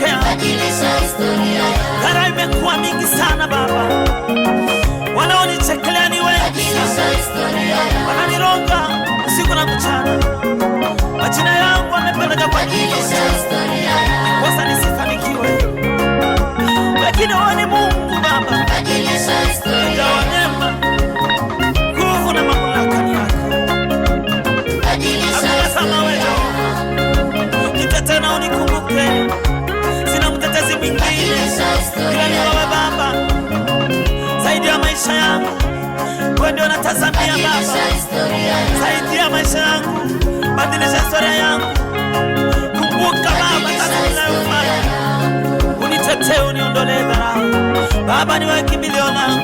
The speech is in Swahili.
peke yangu. Badilisha historia yangu. Dharau imekuwa mingi sana Baba, wanaonichekelea ni wengi Badilisha sana, historia yangu. wananironga usiku na mchana, majina yangu wamepeleka kwa kinywa, Badilisha historia yangu. kosa nisifanikiwe, lakini wewe ni Mungu Baba, Badilisha historia jawa yangu. neema, nguvu na mamlaka ni yako. Badilisha Hakuna kama wewe historia yangu. Jehova, nitetee na unikumbuke, sina mtetezi mwingine Badilisha ila historia ni wewe yangu. Baba, zaidi ya maisha yangu, wewe ndio natazamia Baba. Badilisha historia yangu. Saidia maisha yangu, badilisha historia yangu. Kumbuka Baba Badilisha kazi historia ninayofanya, yangu. unitetee, uniondolee dharau. Baba, ni wewe kimbilio langu.